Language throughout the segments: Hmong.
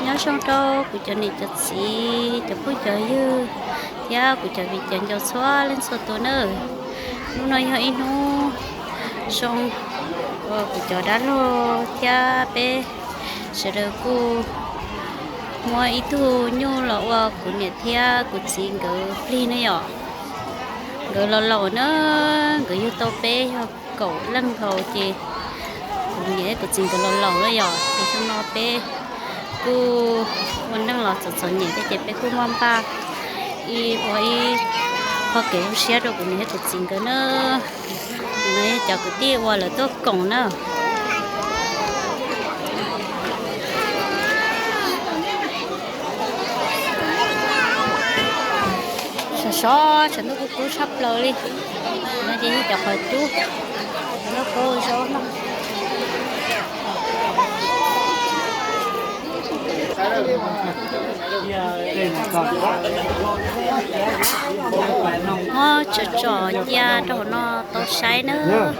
Nyob zoo rau kuv cov niam cov txiv, cov phooj cov ywg thiab kuv cov viv cov ncaus txhua leej txhua tus nawb. Hnub no yog ib hnub zoo uas kuv cov dab laug thiab peb sawv daws kuj muab ib tug nyuj los ua kuv niam thiab kuv txiv nkawd plig ne yom. Nkawd los laus na, nkawd yug tau peb yog kaum leej nkaus ces kuv niam thiab kuv txiv nkawd los laus na yom, ces xyoo no peb kuj ua neej los txom txom nyem thiab ces peb kuj muab npaj ib ua ib qho kev zoo siab rau kuv niam thiab kuv txiv nkawd na. No yog cov kwv tij uas lawv tuaj koom na. Sov sov, tshav ntuj kub kub tshaj plaws li. No ces yog cov qhov cub, cov nplooj kaub zaub no. Muab tsom tsom cia rau hauv no tau saib nawb.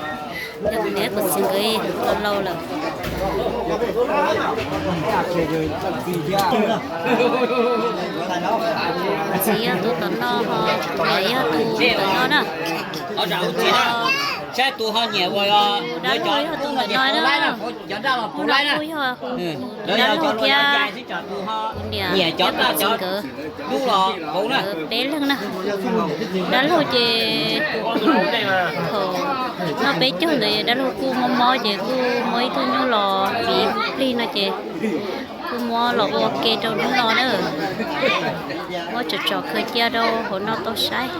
Yog kuv niam kuv txiv nkawd los laus lawm. Txiv yog tus tom no ho niam yog tus tom no na. Saib tus ho nyiam uas dab laug yog tus tom no na. Tus no kuj yog tus dab laug thiab kuv niam thiab kuv txiv nkawd, nkawd peb leeg na. Dab laug ces thaum noj peb caug ntawd dab laug kuj mob mob ces kuj muab ib tug nyuj los vim plig no ces kuj muab los ua ke rau hnub no na. Muab tsom tsom khaws cia rau hauv no tau saib.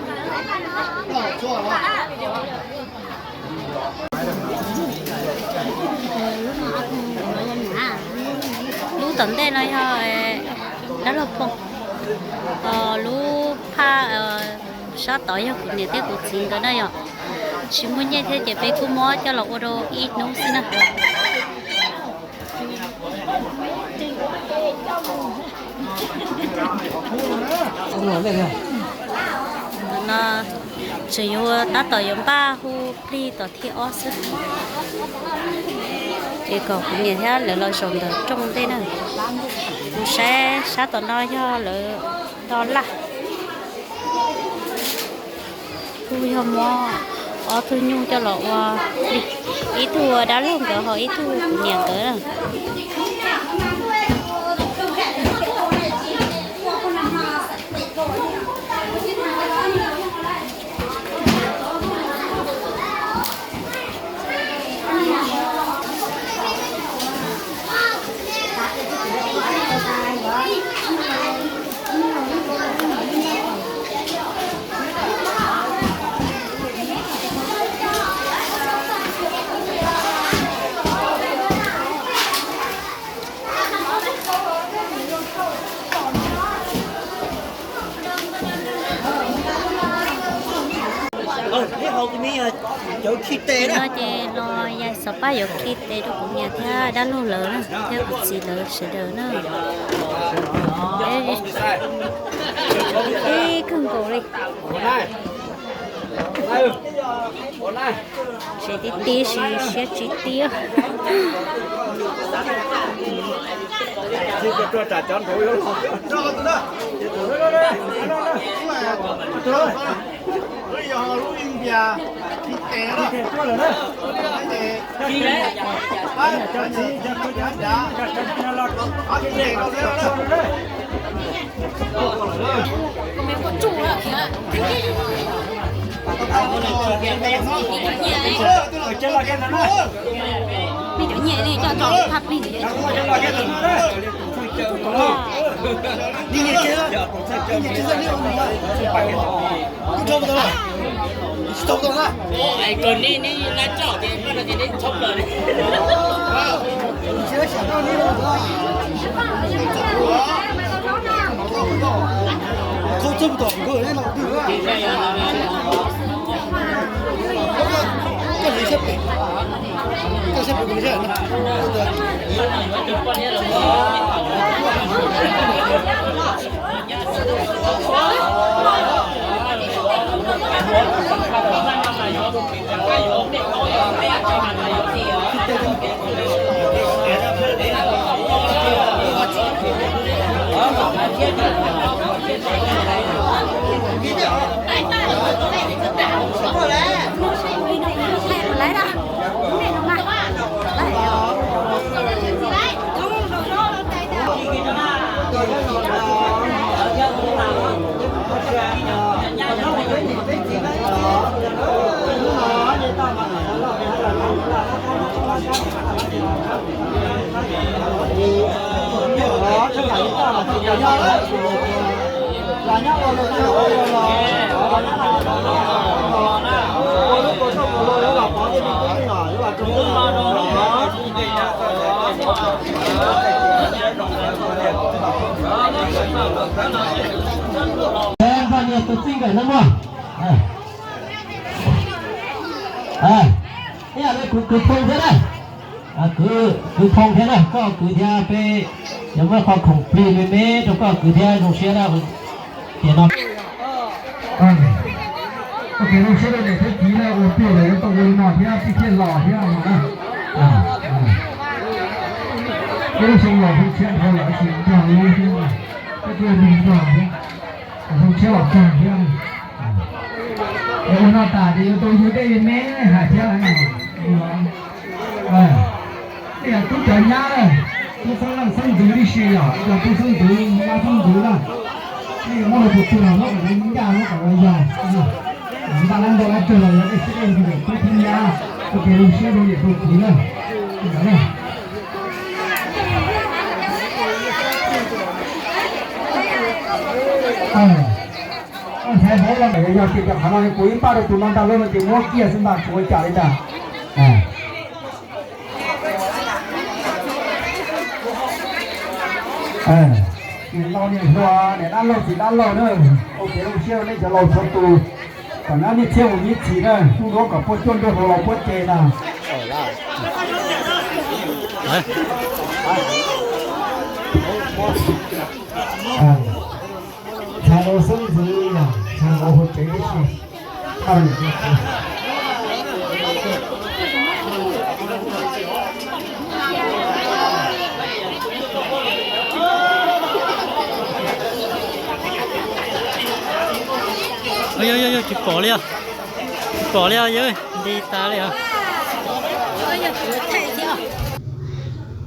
Lub tom ntej no yog dab laug Phoom, lub phaj sab tod yog kuv niam thiab kuv txiv nkawd na yom. Tsis muaj nyiaj thiab ces peb kuj muab coj los ua rau ib hnub xwb na. No tseem yuav tab tom yuav npaj hu plig tom thib ob xwb. Ces kom kuv niam thiab lawv los zaum ntawm rooj ntej na. Kuv saib sab tom no yog lawv do laj. Kuj yog muab ob tug nyuj coj los ua, ib tug ua dab laug nkawd ho ib tug kuv niam nkawd na. Ces no ces los yais xov paj yuav khi tes rau kuv niam thiab dab laug lawv na, thiab kuv txiv lawv sawv daws na. Ib kawg nkaus li. Siav tib tib si, siab tsis tiab. Tus txij nkawm no muaj. Ib yam li kuv, kuv Thoo thiab na. Kuv, kuv Thoo thiab na, koj kwv thiab peb yuav muab qhov khoom plig me me rau koj kwv thiab zoo siab na. Tiam no, ua kev zoo siab rau niam thiab txiv na, ua plig lawm yuav tau ua li no thiab sib thiaj los thiab no na. Ib lub xyoo los zoo siab dhau lawm sis nrog lub thiab, koj cia li nrog thiab, zoo siab los kawg thiab. Es ua no tas ces yuav tau yug dej me me hais thiab no. Nej yog tub cov nyab, tub xeeb leej xeeb ntxwv tib si yom, yog tub xeeb ntxwv nyab xeeb ntxwv na, nej yuav muab los tus twg los muab kom lawv ncaj muab kom lawv yog. Ntaj lab ntau lab tsawg los yog dej siab dej ntsws tub thiab nyab, ua kev zoo siab rau niam rau txiv na. Ntxhais hmoob los yog tias cov qhov no kuv ib npaj rau tus no ntag lauj no ces muab kiag xwb ntag tsis ua cas li ntag. Niam laus niam hluas, niam dab laug txiv dab laug na, ua kev zoo siab rau nej cov laus txhua tus. Kom nab niaj txhiab mus nyiv txhis na, hnub no kom puab cuaj ntuj hluas laus puab tes na. Ntxhais laus xeeb ntxwv, ntxhais laus hauv tsev tib si. Yog, yog, yog, tsis pom li os. Tsis pom li os, yog nti tas li os.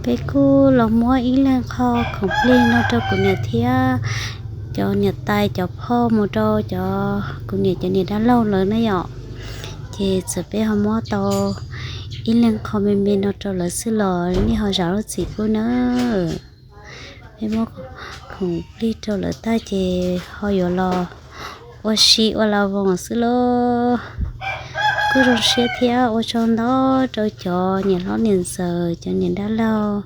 Peb kuj los muab ib leeg qho khoom plig no rau kuv niam thiab cov niam tais cov phauj mus rau cov kuv niam cov niam dab laug lawm na yom. Ces txawm peb ho muab tau ib leeg qho me me no rau lawv xwb los nej ho zam lub txim pub nawb. Peb muab khoom plig rau lawv tag ces ho yuav los ua si ua la voos xwb lauj. Kuj zoo siab thiab ua tsaug ntau rau cov niam hlob niam ntxawm cov niam dab laug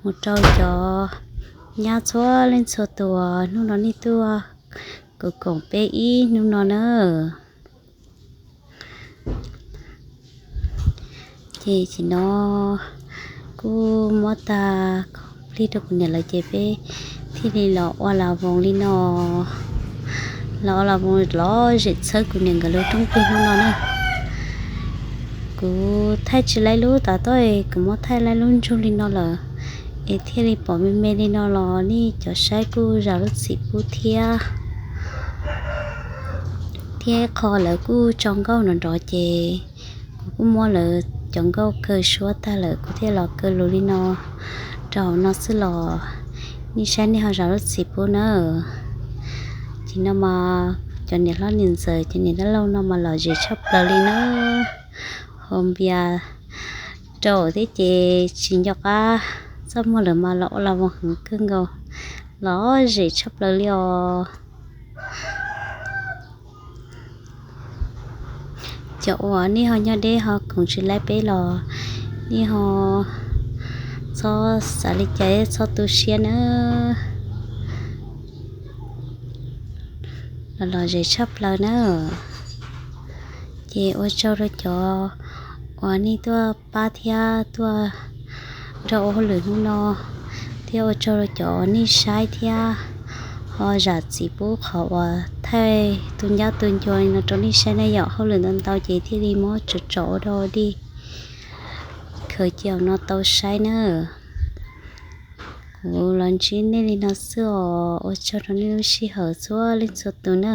mus rau cov nyab txhua leej txhua tus hnub no nej tuaj koom koom peb ib hnub no na. Ces tam sim no kuj muab tag khoom plig rau kuv niam lawv ces peb thiaj li los ua la voos li no. Los ua la voos lom zem txhawb kuv niam nkawd lub rooj plig hnub no na. Kuv thaij tsis laib lub tav toj, kuv muab thaij laib lub ntsug li no lawm, es thiaj li pom me me li no los nej cov saib kuj zam lub txim pub thiab. Thiab qhov lawv kuj tso nkauj nrov nrov ces kuv kuj muab lawv cov nkauj kaw suab tag lawm kuv thiaj los kaw lus li no rau hauv no xwb los nej saib nej ho zam lub txim pub nawb. Ces no mas cov niam hlob niam ntxawm cov niam dab laug no mas lom zem tshaj plaws li na. Haus npias rau thiab ces tsis nco qab txaj muag lawm mas los ua la voos heev kawg nkaus, lom zem tshaj plaws li os. Cov uas nej ho nyob deb ho koom tsis laib peb los nej ho txhob xav li cas, txhob tu siab nawb. Los lom zem tshaj plaws na. Ces ua tsaug rau cov uas nej tuaj pab thiab tuaj nrog ua hauj lwm hnub no, thiab ua tsaug rau cov uas nej saib thiab ho zam txim pub qhov uas thaij tu ncab tu ncua li no rau nej saib na yom. Hauj lwm ntau ntau ces thiaj li muab tsom tsom ua dog ua dig khaws cia no tau saib na. Kuv los ntsib nej li no xwb os, ua tsaug rau nej lub sij hawm txhua leej txhua tus na.